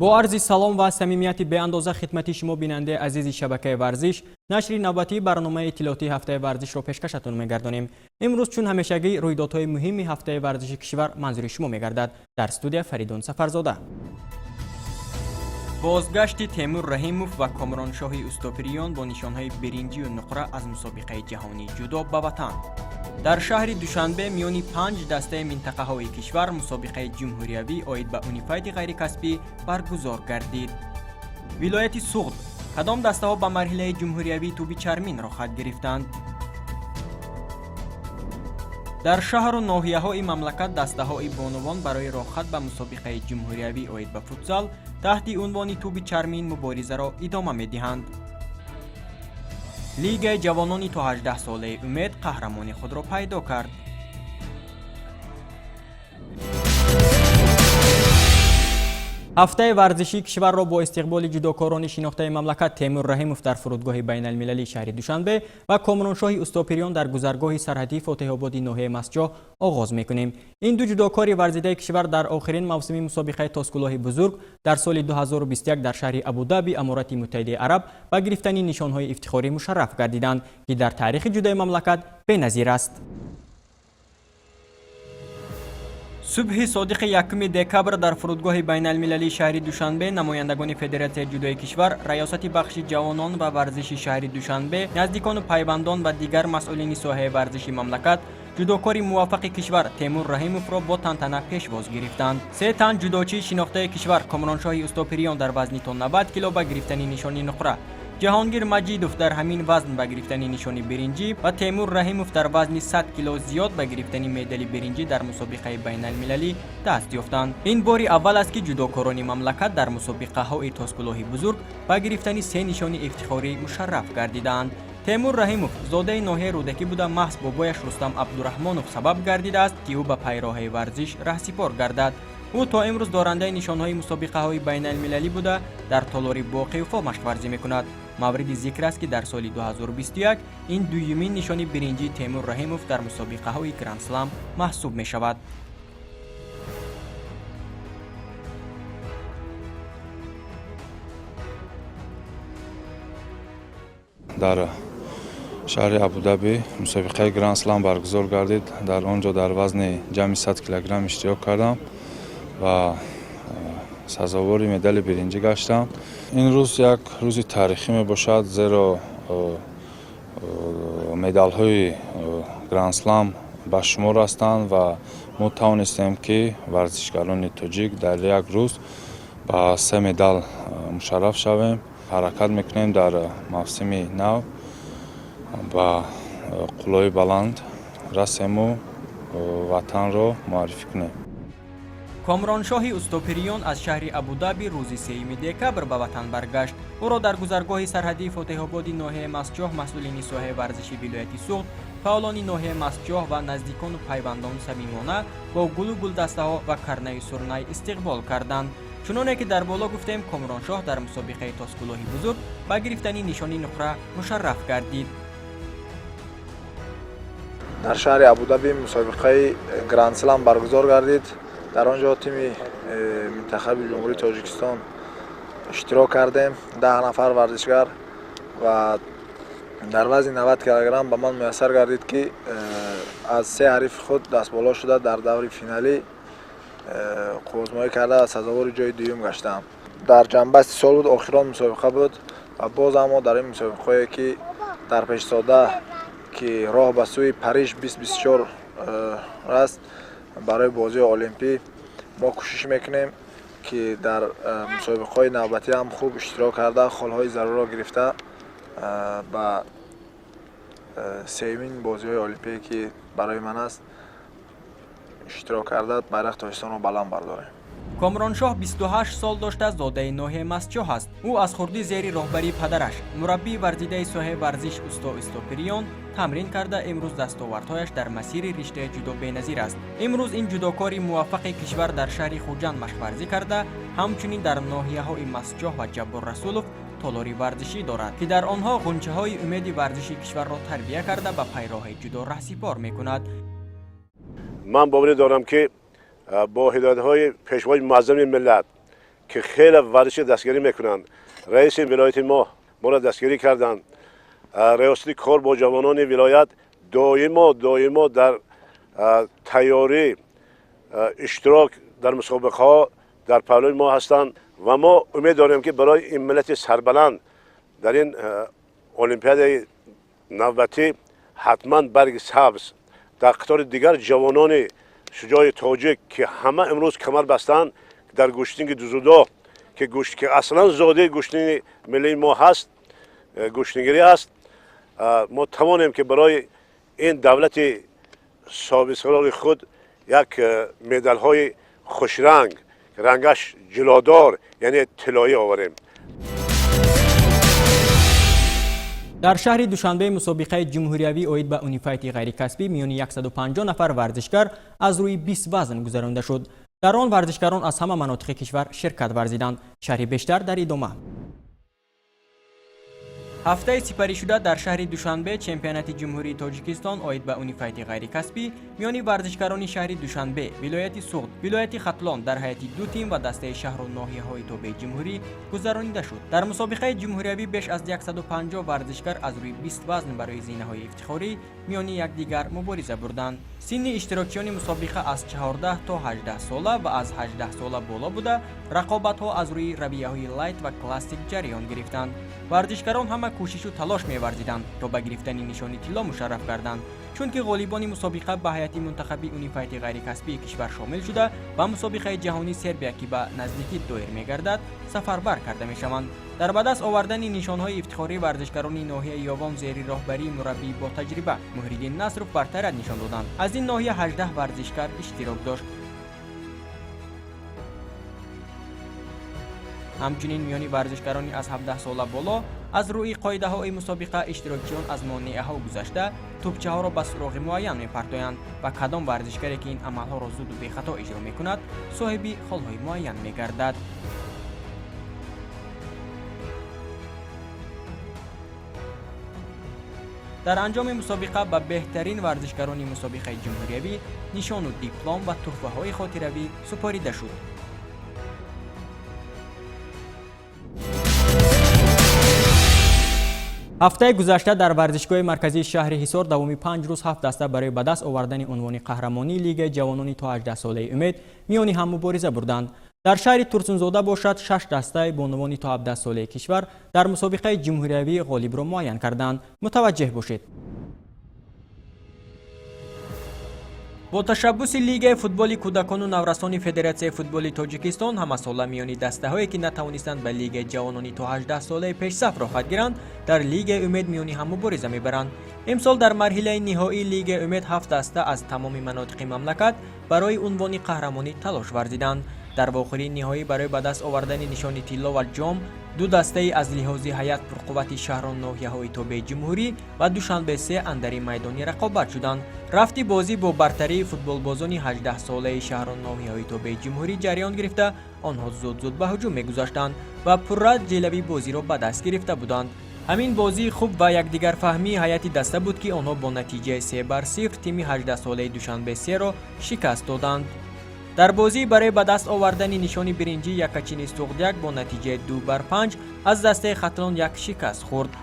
Бо арзи салом ва самимияти беандоза хидмати шумо, бинандаи азизи шабакаи варзиш, нашри навбатии барномаи иттилоотии ҳафтаи варзишро пешкашатон мегардонем. Имрӯз, чун ҳамешагӣ, рӯйдодҳои муҳими ҳафтаи варзиши кишвар манзури шумо мегардад. Дар студия Фаридун Сафарзода. Бозгашти Темур Раҳимов ва Комроншоҳи Устопириён бо нишонҳои биринҷию нуқра аз мусобиқаи ҷаҳонии ҷудо ба ватан. Дар шаҳри Душанбе миёни панҷ дастаи минтақаҳои кишвар мусобиқаи ҷумҳуриявӣ оид ба унифайти ғайрикасбӣ баргузор гардид. Вилояти Суғд: кадом дастаҳо ба марҳилаи ҷумҳуриявии тӯби чармин роҳхат гирифтанд? Дар шаҳру ноҳияҳои мамлакат дастаҳои бонувон барои роҳхат ба мусобиқаи ҷумҳуриявӣ оид ба футзал таҳти унвони тӯби чармин муборизаро идома медиҳанд. Лигаи ҷавонони то 18 солаи Умед қаҳрамони худро пайдо кард. Ҳафтаи варзишии кишварро бо истиқболи ҷудокорони шинохтаи мамлакат Темур Раҳимов дар фурудгоҳи байналмилалии шаҳри Душанбе ва Комроншоҳи Устопириён дар гузаргоҳи сарҳадии Фотеҳободи ноҳияи Мастчоҳ оғоз мекунем. Ин ду ҷудокори варзидаи кишвар дар охирин мавсими мусобиқаи тоскулоҳи бузург дар соли 2021 дар шаҳри Абудаби, Аморати Муттаҳидаи Араб, ба гирифтани нишонҳои ифтихорӣ мушарраф гардиданд, ки дар таърихи ҷудои мамлакат беназир аст. Субҳи содиқи 1 декабр дар фурудгоҳи байналмилалии шаҳри Душанбе намояндагони Федератсияи ҷудои кишвар, Раёсати бахши ҷавонон ва варзиши шаҳри Душанбе, наздикону пайвандон ва дигар масъулини соҳаи варзиши мамлакат ҷудокори муваффақи кишвар Темур Раҳимовро бо тантана пешвоз гирифтанд. Се тан ҷудочии шинохтаи кишвар: Комроншоҳи Устопириён дар вазни то 90 кило ба гирифтани нишони нуқра, Ҷаҳонгир Маҷидов дар ҳамин вазн ба гирифтани нишони биринҷӣ ва Темур Раҳимов дар вазни 100 кило зиёд ба гирифтани медали биринҷӣ дар мусобиқаи байналмилалӣ даст ёфтанд. Ин бори аввал аст, ки ҷудокорони мамлакат дар мусобиқаҳои тоскулоҳи бузург ба гирифтани се нишони ифтихорӣ мушарраф гардидаанд. Темур Раҳимов зодаи ноҳияи Рӯдакӣ буда, маҳз бобояш Рустам Абдураҳмонов сабаб гардидааст, ки ӯ ба пайроҳаи варзиш раҳсипор гардад. Ӯ то имрӯз дорандаи нишонҳои мусобиқаҳои байналмилалӣ буда, дар толори Боқи Уфо машқварзӣ мекунад. Мавриди зикр аст, ки дар соли 2021 ин дуюмин нишони биринҷии Темур Раҳимов дар мусобиқаҳои Грандслам маҳсуб мешавад. Дар шаҳри Абудаби мусобиқаи Грандслам баргузор гардид. Дар он ҷо дар вазни ҷамъи 100 килограмм иштирок кардам ва сазовори медали биринҷӣ гаштам. Ин рӯз як рӯзи таърихӣ мебошад, зеро медалҳои Грандслам ба шумор ҳастанд ва мо тавонистем, ки варзишгарони тоҷик дар як рӯз ба се медал мушарраф шавем. Ҳаракат мекунем, дар мавсими нав ба қуллаҳои баланд расему ватанро муаррифӣ кунем. Комроншоҳи Устопириён аз шаҳри Абудаби рӯзи 3 декабр ба ватан баргашт. Ӯро дар гузаргоҳи сарҳадии Фотеҳободи ноҳияи Мастчоҳ масъулини соҳаи варзиши вилояти Суғд, фаъолони ноҳияи Мастчоҳ ва наздикону пайвандон самимона бо гулу гулдастаҳо ва карнаю сурнай истиқбол карданд. Чуноне ки дар боло гуфтем, Комроншоҳ дар мусобиқаи тоскулоҳи бузург ба гирифтани нишони нуқра мушарраф гардид. Дар шаҳри Абудаби мусобиқаи Грандслам баргузор гардид. Дар он ҷо тими мунтахаби Ҷумҳурии Тоҷикистон иштирок кардем, 10 нафар варзишгар, ва дар вазни 90 килограмм ба ман муяссар гардид, ки аз се ҳарифи худ дастболо шуда, дар даври финалӣ қувваозмоӣ карда, сазовори ҷои дуюм гаштам. Дар ҷамъбасти сол буд, охирон мусобиқа буд ва боз ҳам мо дар ин мусобиқаҳое, ки дар пешсода, ки роҳ ба сӯи Париж 2024 аст, барои бозии олимпӣ мо кӯшиш мекунем, ки дар мусобиқаҳои навбатӣ ҳам хуб иштирок карда, холҳои зарурро гирифта, ба сеюмин бозиҳои олимпие, ки барои ман аст, иштирок карда, байрақи Тоҷикистонро баланд бардорем. Комроншоҳ 28 сол дошта, зодаи ноҳияи Мастчоҳ аст. Ӯ аз хурдӣ зери роҳбарии падараш, мураббии варзидаи соҳаи варзиш усто Устопириён, тамрин карда, имрӯз дастовардҳояш дар масири риштаи ҷудо беназир аст. Имрӯз ин ҷудокори муваффақи кишвар дар шаҳри Хуҷанд машқварзӣ карда, ҳамчунин дар ноҳияҳои Мастчоҳ ва Ҷаббор Расулов толори варзишӣ дорад, ки дар онҳо ғунчаҳои умеди варзиши кишварро тарбия карда, ба пайроҳаи ҷудо раҳсипор мекунад. Ман боварӣ дорам, ки бо ҳидоятҳои Пешвои муаззами миллат, Ки хеле варзиши дастгирӣ мекунанд. Раиси вилояти мо моро дастгирӣ карданд. Риёсати кор бо ҷавонони вилоят доимо доимо дар тайёрӣ, иштирок дар мусобиқаҳо дар паҳлӯи мо ҳастанд ва мо умед дорем, ки барои ин миллати сарбаланд дар ин олимпиадаи навбатӣ ҳатман барги сабз дар қатори дигар ҷавонони шуҷои тоҷик, ки ҳама имрӯз камар бастанд дар гӯштинги дзюдо, ки гӯшт ки аслан зодаи гӯштини миллии мо ҳаст, гӯштингирӣ аст, мо тавонем, ки барои ин давлати соҳибистиқлоли худ як медалҳои хушранг, рангаш ҷилодор, яъне тиллоӣ оварем. Дар шаҳри Душанбе мусобиқаи ҷумҳуриявӣ оид ба унифайти ғайрикасбӣ миёни 150 нафар варзишгар аз рӯи 20 вазн гузаронида шуд. Дар он варзишгарон аз ҳама манотиқи кишвар ширкат варзиданд. Шарҳи бештар дар идома. Ҳафтаи сипаришуда дар шаҳри Душанбе чемпионати Ҷумҳурии Тоҷикистон оид ба унифайти ғайрикасбӣ миёни варзишгарони шаҳри Душанбе, вилояти Суғд, вилояти Хатлон дар ҳайати ду тим ва дастаи шаҳру ноҳияҳои тобеи ҷумҳурӣ гузаронида шуд. Дар мусобиқаи ҷумҳуриявӣ беш аз 150 варзишгар аз рӯи 20 вазн барои зинаҳои ифтихорӣ миёни якдигар мубориза бурданд. Синни иштирокчиёни мусобиқа аз 14 то 18 сола ва аз 18 сола боло буда, рақобатҳо аз рӯи равияҳои лайт ва классик ҷараён гирифтанд. Варзишгарон ҳама кӯшишу талош меварзиданд, то ба гирифтани нишони тилло мушарраф гарданд, чунки ғолибони мусобиқа ба ҳайати мунтахаби унифайти ғайрикасбии кишвар шомил шуда, ба мусобиқаи ҷаҳонии Сербия, ки ба наздикӣ доир мегардад, сафарбар карда мешаванд. Дар ба даст овардани нишонҳои ифтихорӣ варзишгарони ноҳияи Ёвон зери роҳбарии мураббии ботаҷриба Муҳриддин Насров бартарият нишон доданд. Аз ин ноҳия 18 варзишгар иштирок дошт. Ҳамчунин миёни варзишгарони аз 17 сола боло аз рӯи қоидаҳои мусобиқа иштирокчиён аз монеаҳо гузашта, тӯбчаҳоро ба суроғи муайян мепартоянд ва кадом варзишгаре ки ин амалҳоро зуду бехато иҷро мекунад, соҳиби холҳои муайян мегардад. Дар анҷоми мусобиқа ба беҳтарин варзишгарони мусобиқаи ҷумҳуриявӣ нишону диплом ва туҳфаҳои хотиравӣ супорида шуд. Ҳафтаи гузашта дар варзишгоҳи марказии шаҳри Ҳисор давоми 5 рӯз ҳафт даста барои ба даст овардани унвони қаҳрамонии лигаи ҷавонони то 18-солаи Умед миёни ҳам мубориза бурданд. Дар шаҳри Турсунзода бошад, шаш дастаи бонувони то 17-солаи кишвар дар мусобиқаи ҷумҳуриявӣ ғолибро муайян карданд. Мутаваҷҷеҳ бошед. Бо ташаббуси Лигаи футболи кӯдакону наврасони Федератсияи футболи Тоҷикистон ҳамасола миёни дастаҳое, ки натавонистанд ба лигаи ҷавонони то 18-солаи пешсаф роҳхат гиранд, дар Лигаи Умед миёни ҳам мубориза мебаранд. Имсол дар марҳилаи ниҳоии Лигаи Умед ҳафт даста аз тамоми манотиқи мамлакат барои унвони қаҳрамонӣ талош варзиданд. Дар вохӯрии ниҳоӣ барои ба даст овардани нишони тилло ва ҷом ду дастаи аз лиҳози ҳайат пурқуввати шаҳру ноҳияҳои тобеи ҷумҳурӣ ва Душанбе се андари майдони рақобат шуданд. Рафти бозӣ бо бартарии футболбозони 18-солаи шаҳру ноҳияҳои тобеи ҷумҳурӣ ҷараён гирифта, онҳо зуд-зуд ба ҳуҷум мегузаштанд ва пурра ҷелави бозиро ба даст гирифта буданд. Ҳамин бозии хуб ва якдигарфаҳмии ҳайати даста буд, ки онҳо бо натиҷаи 3-0 тими 18-солаи Душанбе серо шикаст доданд. Дар бозӣ барои ба даст овардани нишони биринҷӣ Якачини Суғд як бо натиҷаи 2-5 аз дастаи Хатлон як шикаст хӯрд.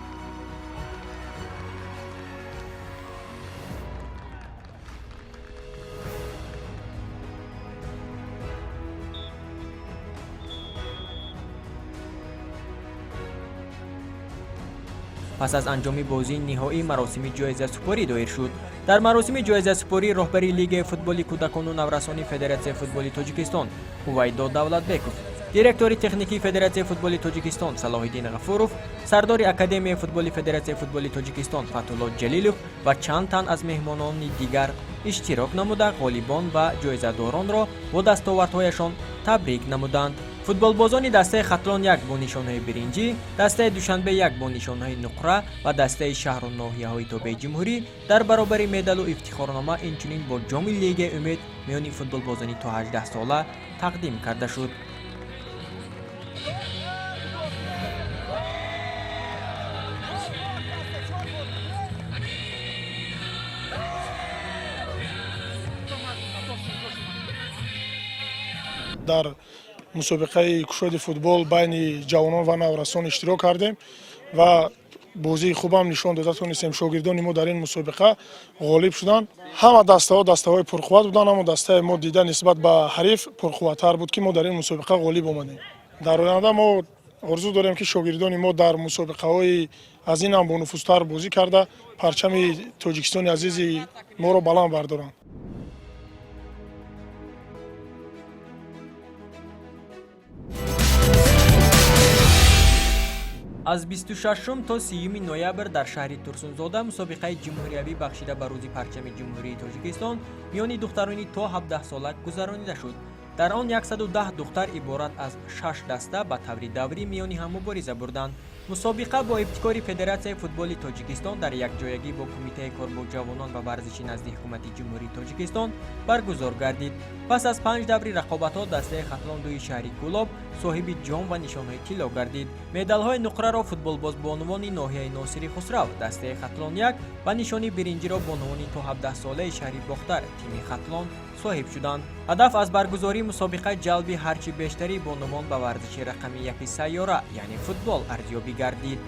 Пас аз анҷоми бозии ниҳоӣ маросими ҷоизасупорӣ доир шуд. Дар маросими ҷоизасупорӣ роҳбари Лигаи футболи кӯдакону наврасони Федератсияи футболи Тоҷикистон Ҳувайдо Давлатбеков, директори техникии Федератсияи футболи Тоҷикистон Салоҳиддин Ғафуров, сардори Академияи футболи Федератсияи футболи Тоҷикистон Фатҳулло Ҷалилов ва чанд тан аз меҳмонони дигар иштирок намуда, ғолибон ва ҷоизадоронро бо дастовардҳояшон табрик намуданд. Футболбозони дастаи Хатлон як бо нишонҳои биринҷӣ, дастаи Душанбе як бо нишонҳои нуқра ва дастаи шаҳру ноҳияҳои тобеи ҷумҳурӣ дар баробари медалу ифтихорнома инчунин бо ҷоми Лигаи Умед миёни футболбозони то 18 сола тақдим карда шуд. Дар Мусобиқаи кушоди футбол байни ҷавонон ва наврасон иштирок кардем ва бозии хубам нишон дода тонистем. Шогирдони мо дар ин мусобиқа ғолиб шуданд. Ҳама дастаҳо дастаҳои пурқувват буданд, аммо дастаи мо дида нисбат ба ҳариф пурқувваттар буд, ки мо дар ин мусобиқа ғолиб омадем. Дар оянда мо орзу дорем, ки шогирдони мо дар мусобиқаҳои аз ин ҳам бонуфузтар бозӣ карда, парчами Тоҷикистони азизи моро баланд бардоранд. Аз 26 то 30 ноябр дар шаҳри Турсунзода мусобиқаи ҷумҳуриявӣ, бахшида ба Рӯзи парчами Ҷумҳурии Тоҷикистон, миёни духтарони то 17 сола гузаронида шуд. Дар он 110 духтар иборат аз шаш даста ба таври даврӣ миёни ҳам мубориза бурданд. Мусобиқа бо ибтикори Федератсияи футболи Тоҷикистон дар якҷоягӣ бо Кумитаи кор бо ҷавонон ва варзиши назди Ҳукумати Ҷумҳурии Тоҷикистон баргузор гардид. Пас аз панҷ даври рақобатҳо дастаи Хатлон дуи шаҳри Кӯлоб соҳиби ҷом ва нишонҳои тилло гардид. Медалҳои нуқраро футболбоз бонувони ноҳияи Носири Хусрав, дастаи Хатлон 1, ва нишони биринҷиро бонувони то 17-солаи шаҳри Бохтар, тими Хатлон, соҳиб шуданд. Ҳадаф аз баргузории мусобиқа ҷалби ҳарчи бештари бонувон ба варзиши рақами яки сайёра, яъне футбол, арзёбӣ гардид.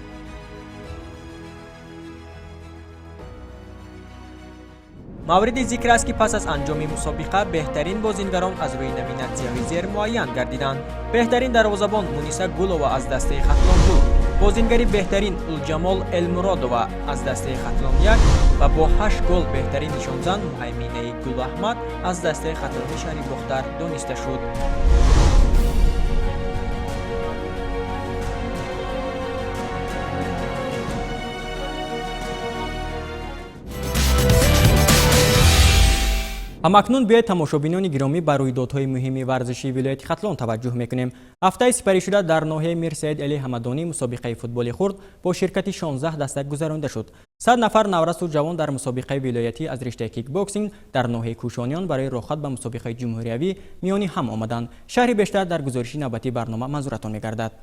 Мавриди зикр аст, ки пас аз анҷоми мусобиқа беҳтарин бозингарон аз рӯи номинатсияҳои зер муайян гардиданд: беҳтарин дарвозабон Муниса Гулова аз дастаи Хатлон 2, бозингари беҳтарин Улҷамол Элмуродова аз дастаи Хатлон 1 ва бо ҳашт гол беҳтарин нишонзан Муҳайминаи Гулаҳмад аз дастаи Хатлони шаҳри Бохтар дониста шуд. Ҳамакнун биёед, тамошобинони гиромӣ, ба рӯйдодҳои муҳими варзишии вилояти Хатлон таваҷҷӯҳ мекунем. Ҳафтаи сипаришуда дар ноҳияи Мирсаид Али Ҳамадонӣ мусобиқаи футболи хурд бо ширкати 16 даста гузаронида шуд. 100 нафар наврасу ҷавон дар мусобиқаи вилоятӣ аз риштаи кикбоксинг дар ноҳияи Кӯшониён барои роҳхат ба мусобиқаи ҷумҳуриявӣ миёни ҳам омаданд. Шарҳи бештар дар гузориши навбатии барнома манзуратон мегардад.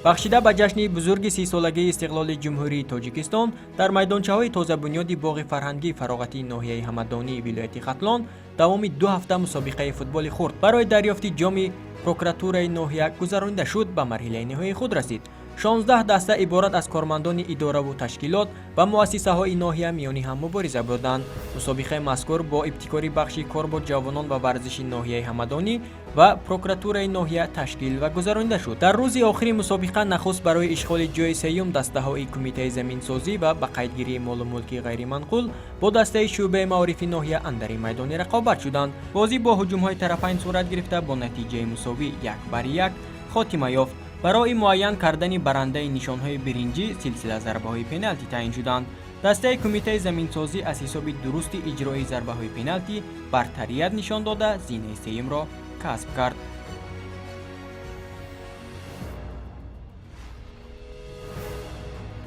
Бахшида ба ҷашни бузурги 30-солагии истиқлоли Ҷумҳурии Тоҷикистон дар майдончаҳои тозабунёди боғи фарҳангии фароғатии ноҳияи Ҳамадонии вилояти Хатлон давоми 2 ҳафта мусобиқаи футболи хурд барои дарёфти ҷоми прокуратураи ноҳия гузаронида шуд, ба марҳилаи ниҳоии худ расид. 16 даста иборат аз кормандони идораву ташкилот ва муассисаҳои ноҳия миёни ҳам мубориза бурданд. Мусобиқаи мазкур бо ибтикори бахши кор бо ҷавонон ва варзиши ноҳияи Ҳамадонӣ ва прокуратураи ноҳия ташкил ва гузаронида шуд. Дар рӯзи охири мусобиқа нахуст барои ишғоли ҷои сеюм дастаҳои Кумитаи заминсозӣ ва ба қайдгирии молу мулки ғайриманқул бо дастаи шӯъбаи маорифи ноҳия андари майдони рақобат шуданд. Бозӣ бо ҳуҷумҳои тарафайн сурат гирифта, бо натиҷаи мусовӣ 1-1 хотима ёфт. Барои муайян кардани барандаи нишонҳои биринҷӣ силсила зарбаҳои пеналтӣ таъин шуданд. Дастаи Кумитаи заминсозӣ аз ҳисоби дурусти иҷрои зарбаҳои пеналтӣ бартарият нишон дода, зинаи сеюмро касб кард.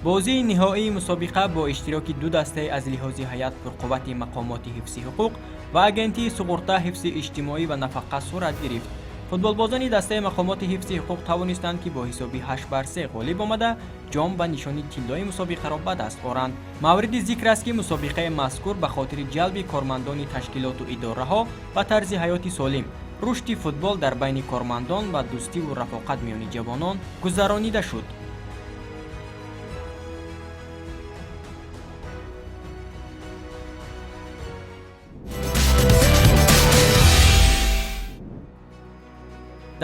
Бозии ниҳоии мусобиқа бо иштироки ду дастаи аз лиҳози ҳайат пурқуввати мақомоти ҳифзи ҳуқуқ ва Агентии суғурта, ҳифзи иҷтимоӣ ва нафақа сурат гирифт. Футболбозони дастаи мақомоти ҳифзи ҳуқуқ тавонистанд, ки бо ҳисоби 8-3 ғолиб омада, ҷом ва нишони тиллои мусобиқаро ба даст оранд. Мавриди зикр аст, ки мусобиқаи мазкур ба хотири ҷалби кормандони ташкилоту идораҳо ба тарзи ҳаёти солим, рушди футбол дар байни кормандон ва дӯстиву рафоқат миёни ҷавонон гузаронида шуд.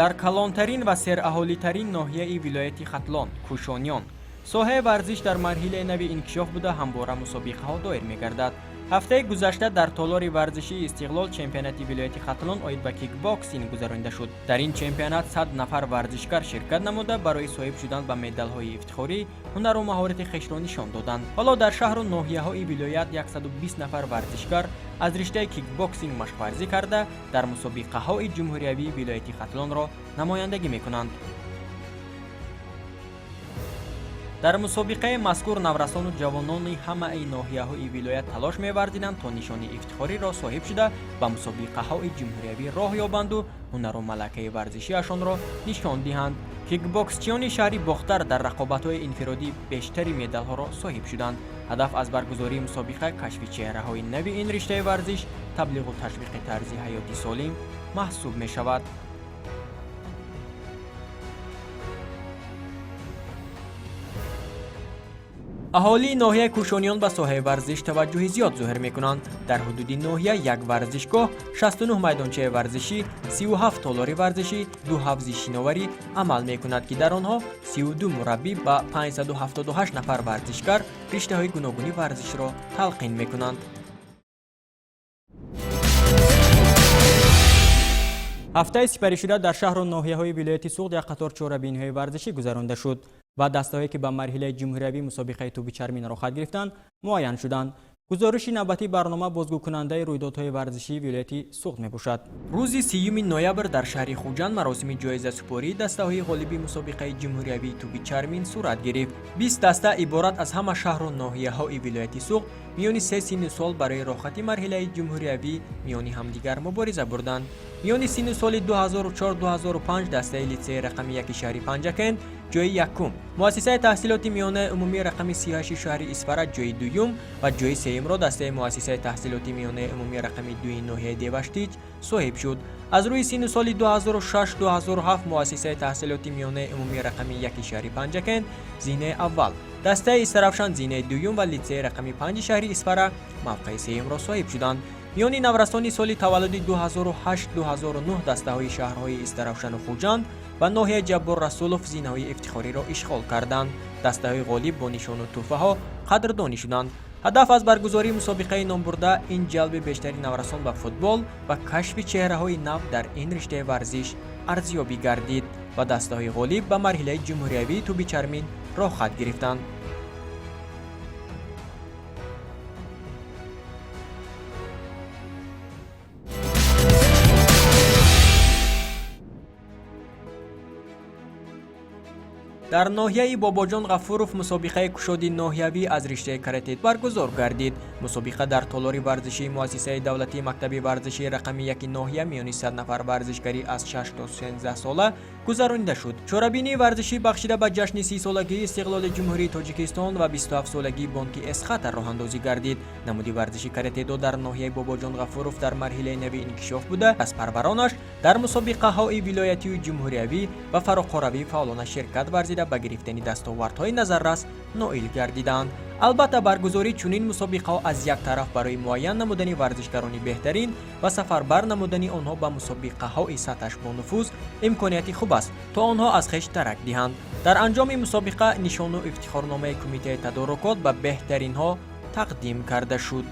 Дар калонтарин ва сераҳолитарин ноҳияи вилояти Хатлон, Кӯшониён, соҳаи варзиш дар марҳилаи нави инкишоф буда, ҳамвора мусобиқаҳо доир мегардад. Ҳафтаи гузашта дар толори варзишии Истиқлол чемпионати вилояти Хатлон оид ба кикбоксинг гузаронида шуд. Дар ин чемпионат 100 нафар варзишгар ширкат намуда, барои соҳиб шудан ба медалҳои ифтихорӣ ҳунару маҳорати хешро нишон доданд. Ҳоло дар шаҳру ноҳияҳои вилоят 120 нафар варзишгар аз риштаи кикбоксинг машқварзӣ карда, дар мусобиқаҳои ҷумҳуриявии вилояти Хатлонро намояндагӣ мекунанд. Дар мусобиқаи мазкур наврасону ҷавонони ҳамаи ноҳияҳои вилоят талош меварзиданд, то нишони ифтихориро соҳиб шуда, ба мусобиқаҳои ҷумҳуриявӣ роҳ ёбанду ҳунару малакаи варзишиашонро нишон диҳанд. Кикбоксчиёни шаҳри Бохтар дар рақобатҳои инфиродӣ бештари медалҳоро соҳиб шуданд. Ҳадаф аз баргузории мусобиқа кашфи чеҳраҳои нави ин риштаи варзиш, таблиғу ташвиқи тарзи ҳаёти солим маҳсуб мешавад. Аҳолии ноҳияи Кӯшониён ба соҳаи варзиш таваҷҷӯҳи зиёд зоҳир мекунанд. Дар ҳудуди ноҳия як варзишгоҳ, 69 майдончаи варзишӣ, 37 толори варзишӣ, ду ҳавзи шиноварӣ амал мекунад, ки дар онҳо 32 мураббӣ ба 578 нафар варзишгар риштаҳои гуногуни варзишро талқин мекунанд. Ҳафтаи сипаришуда дар шаҳру ноҳияҳои вилояти Суғд як қатор чорабиниҳои варзишӣ гузаронда шуд ва дастаҳое, ки ба марҳилаи ҷумҳуриявии мусобиқаи тӯби чармин роҳхат гирифтанд, муайян шуданд. Гузориши навбатии барнома бозгӯкунандаи рӯйдодҳои варзишии вилояти Суғд мебошад. Рӯзи 30 ноябр дар шаҳри Хуҷанд маросими ҷоизасупории дастаҳои ғолиби мусобиқаи ҷумҳуриявии тӯби чармин сурат гирифт. 20 даста иборат аз ҳама шаҳру ноҳияҳои вилояти Суғд миёни се синну сол барои роҳхати марҳилаи ҷумҳуриявӣ миёни ҳамдигар мубориза бурданд. Миёни синну соли 2004-2005 дастаи литсеи рақами 1 шаҳри Панҷакент ҷои якум, муассисаи таҳсилоти миёнаи умумии рақами 38 шаҳри Исфара ҷои дуюм ва ҷои сеюмро дастаи муассисаи таҳсилоти миёнаи умумии рақами 2 ноҳияи Деваштич соҳиб шуд. Аз рӯи синну соли 2006-2007 муассисаи таҳсилоти миёнаи умумии рақами 1 шаҳри Панҷакент зинаи аввал, дастаи Истаравшан зинаи дуюм ва литсеи рақами 5 шаҳри Исфара мавқеи сеюмро соҳиб шуданд. Миёни наврасони соли таваллуди 2008-2009 дастаҳои шаҳрҳои Истаравшану Хуҷанд ва ноҳияи Ҷаббор Расулов зинаҳои ифтихориро ишғол карданд. Дастаҳои ғолиб бо нишону тӯҳфаҳо қадрдонӣ шуданд. Ҳадаф аз баргузории мусобиқаи номбурда ин ҷалби бештари наврасон ба футбол ва кашфи чеҳраҳои нав дар ин риштаи варзиш арзёбӣ гардид ва дастаҳои ғолиб ба марҳилаи ҷумҳуриявии тӯби чармин роҳхат гирифтанд. Дар ноҳияи Бобоҷон Ғафуров мусобиқаи кушоди ноҳиявӣ аз риштаи карате баргузор гардид. Мусобиқа дар толори варзишии муассисаи давлатии мактаби варзишии рақами 1 ноҳия миёни 100 нафар варзишгарӣ аз 6 то 13 сола гузаронида шуд. Чорабинии варзишӣ бахшида ба ҷашни 30-солагии истиқлоли Ҷумҳурии Тоҷикистон ва 27-солагии бонки Эсхата роҳандозӣ гардид. Намуди варзиши каратедо дар ноҳияи Бобоҷон Ғафуров дар марҳилаи нави инкишоф буда, аз парваронаш дар мусобиқаҳои вилоятию ҷумҳуриявӣ ва фароқоравӣ фаъолона ширкат варзида ба гирифтани дастовардҳои назаррас ноил гардиданд. Албатта, баргузории чунин мусобиқаҳо аз як тараф барои муайян намудани варзишгарони беҳтарин ва сафарбар намудани онҳо ба мусобиқаҳои сатҳаш бонуфуз имконияти хуб аст, то онҳо аз хеш дарак диҳанд. Дар анҷоми мусобиқа нишону ифтихорномаи кумитаи тадорукот ба беҳтаринҳо тақдим карда шуд.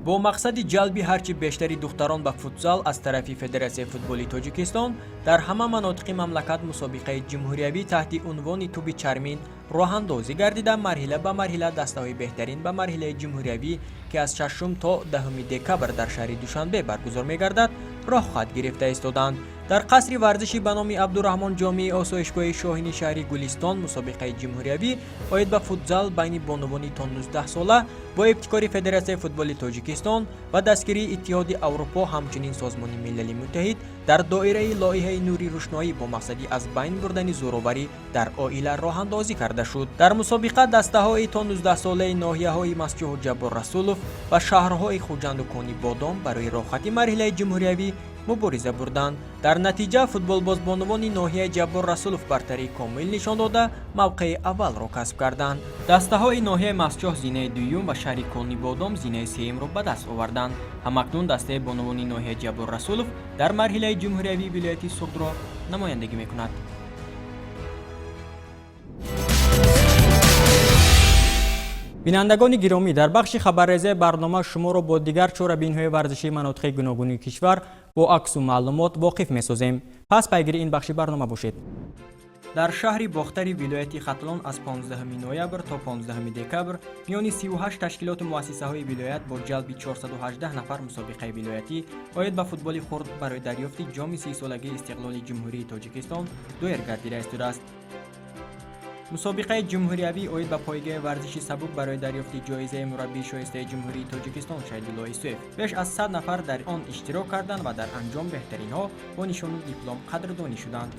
Бо мақсади ҷалби ҳарчи бештари духтарон ба футзал аз тарафи Федератсияи футболи Тоҷикистон дар ҳама манотиқи мамлакат мусобиқаи ҷумҳуриявӣ таҳти унвони тӯби чармин роҳандозӣ гардида, марҳила ба марҳила дастаҳои беҳтарин ба марҳилаи ҷумҳуриявӣ, ки аз 6 то 10 декабр дар шаҳри Душанбе баргузор мегардад, роҳхат гирифта истоданд. Дар қасри варзишӣ ба номи Абдураҳмон Ҷомии осоишгоҳи Шоҳини шаҳри Гулистон мусобиқаи ҷумҳуриявӣ оид ба футзал байни бонувони то 19 сола бо ибтикори Федератсияи футболи Тоҷикистон ва дастгирии Иттиҳоди Аврупо, ҳамчунин Созмони Милали Муттаҳид дар доираи лоиҳаи Нури рӯшноӣ бо мақсади аз байн бурдани зӯроварӣ дар оила роҳандозӣ карда шуд. Дар мусобиқа дастаҳои то 19-солаи ноҳияҳои Мастчоҳу Ҷаббор Расулов ва шаҳрҳои Хуҷанду Конибодом барои роҳхати марҳилаи ҷумҳуриявӣ мубориза бурданд. Дар натиҷа футболбозбонувони ноҳияи Ҷаббор Расулов бартарии комил нишон дода, мавқеи аввалро касб карданд. Дастаҳои ноҳияи Мастчоҳ зинаи дуюм ва шаҳри Конибодом зинаи сеюмро ба даст оварданд. Ҳамакнун дастаи бонувони ноҳияи Ҷаббор Расулов дар марҳилаи ҷумҳуриявии вилояти Суғдро намояндагӣ мекунад. Бинандагони гиромӣ, дар бахши хабаррезаи барнома шуморо бо дигар чорабиниҳои варзишии манотиқи гуногуни кишвар бо аксу маълумот воқиф месозем. Пас пайгири ин бахши барнома бошед. Дар шаҳри Бохтари вилояти Хатлон аз 15 ноябр то 15 декабр миёни 38 ташкилоту муассисаҳои вилоят бо ҷалби 418 нафар мусобиқаи вилоятӣ оид ба футболи хурд барои дарёфти ҷоми 30-солагии истиқлоли Ҷумҳурии Тоҷикистон доир гардида истодааст. Мусобиқаи ҷумҳуриявӣ оид ба пойгаи варзиши сабук барои дарёфти ҷоизаи мураббии шоистаи Ҷумҳурии Тоҷикистон Шаҳидулло Исоев беш аз 100 нафар дар он иштирок карданд ва дар анҷом беҳтаринҳо бо нишону диплом қадрдонӣ шуданд.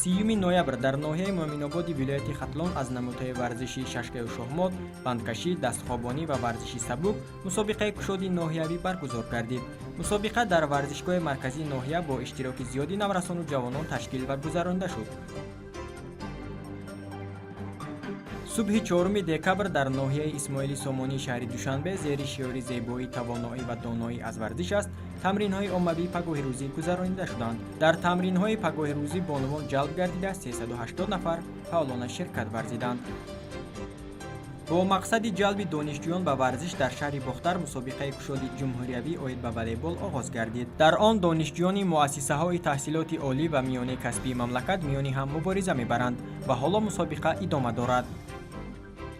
30 ноябр дар ноҳияи Муъминободи вилояти Хатлон аз намудҳои варзиши шашкаю шоҳмот, бандкашӣ, дастхобонӣ ва варзиши сабук мусобиқаи кушоди ноҳиявӣ баргузор гардид. Мусобиқа дар варзишгоҳи марказии ноҳия бо иштироки зиёди наврасону ҷавонон ташкил ва гузаронида шуд. Субҳи 4 декабр дар ноҳияи Исмоили Сомонии шаҳри Душанбе зери шиори «Зебоӣ, тавоноӣ ва доноӣ аз варзиш аст» тамринҳои оммавии пагоҳирӯзӣ гузаронида шуданд. Дар тамринҳои пагоҳирӯзӣ бонувон ҷалб гардида, 380 нафар фаъолона ширкат варзиданд. Бо мақсади ҷалби донишҷӯён ба варзиш дар шаҳри Бохтар мусобиқаи кушоди ҷумҳуриявӣ оид ба волейбол оғоз гардид. Дар он донишҷӯёни муассисаҳои таҳсилоти олӣ ва миёнаи касбии мамлакат миёни ҳам мубориза мебаранд ва ҳоло мусобиқа идома дорад.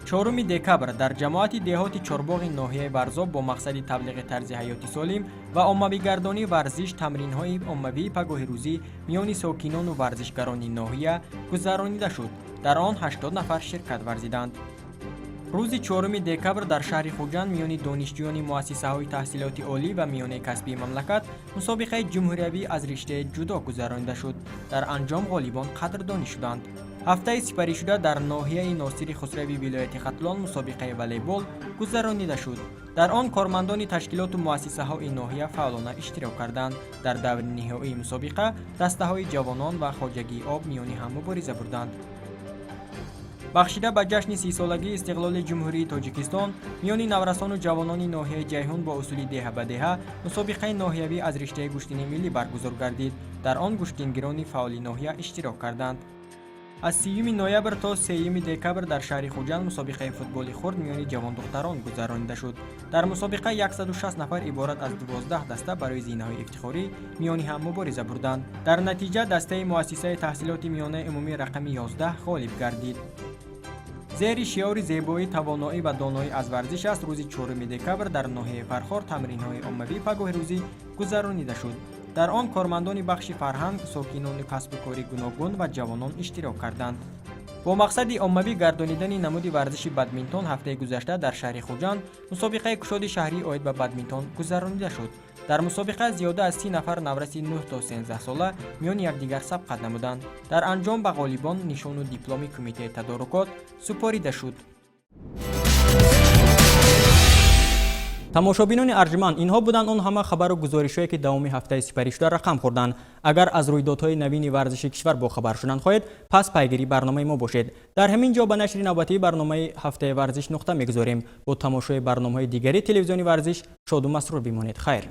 4 декабр дар ҷамоати деҳоти Чорбоғи ноҳияи Варзоб бо мақсади таблиғи тарзи ҳаёти солим ва оммавигардонии варзиш тамринҳои оммавии пагоҳирӯзӣ миёни сокинону варзишгарони ноҳия гузаронида шуд. Дар он 80 нафар ширкат варзиданд. Рӯзи 4 декабр дар шаҳри Хуҷанд миёни донишҷӯёни муассисаҳои таҳсилоти олӣ ва миёнаи касбии мамлакат мусобиқаи ҷумҳуриявӣ аз риштаи ҷудо гузаронида шуд. Дар анҷом ғолибон қадрдонӣ шуданд. Ҳафтаи сипаришуда дар ноҳияи Носири Хусрави вилояти Хатлон мусобиқаи волейбол гузаронида шуд. Дар он кормандони ташкилоту муассисаҳои ноҳия фаъолона иштирок карданд. Дар даври ниҳоии мусобиқа дастаҳои ҷавонон ва хоҷагии об миёни ҳам мубориза бурданд. Бахшида ба ҷашни 30-солагии истиқлоли Ҷумҳурии Тоҷикистон миёни наврасону ҷавонони ноҳияи Ҷайҳун бо усули деҳа ба деҳа мусобиқаи ноҳиявӣ аз риштаи гӯштини миллӣ баргузор гардид. Дар он гӯштингирони фаъоли ноҳия иштирок карданд. Аз 30 ноябр то 3 декабр дар шаҳри Хуҷанд мусобиқаи футболи хурд миёни ҷавондухтарон гузаронида шуд. Дар мусобиқа 160 нафар иборат аз 12 даста барои зинаҳои ифтихорӣ миёни ҳам мубориза бурданд. Дар натиҷа дастаи муассисаи таҳсилоти миёнаи умумӣ рақами 11 ғолиб гардид. Зери шиори «Зебоӣ, тавоноӣ ва доноӣ аз варзиш аст» рӯзи 4 декабр дар ноҳияи Фархор тамринҳои оммавии пагоҳирӯзӣ гузаронида шуд. Дар он кормандони бахши фарҳанг, сокинони касбу кори гуногун ва ҷавонон иштирок карданд. Бо мақсади оммавӣ гардонидани намуди варзиши бадминтон ҳафтаи гузашта дар шаҳри Хуҷанд мусобиқаи кушоди шаҳрӣ оид ба бадминтон гузаронида шуд. Дар мусобиқа зиёда аз 30 нафар навраси 9 то 13 сола миёни якдигар сабқат намуданд. Дар анҷом ба ғолибон нишону дипломи кумитаи тадорукот супорида шуд. Тамошобинони арҷманд, инҳо буданд он ҳама хабару гузоришҳое, ки давоми ҳафтаи сипаришуда рақам хӯрданд. Агар аз рӯйдодҳои навини варзиши кишвар бохабар шудан хоҳед, пас пайгири барномаи мо бошед. Дар ҳамин ҷо ба нашри навбатии барномаи «Ҳафтаи варзиш» нуқта мегузорем. Бо тамошои барномаҳои дигари телевизиони «Варзиш» шоду масрур бимонед. Хайр.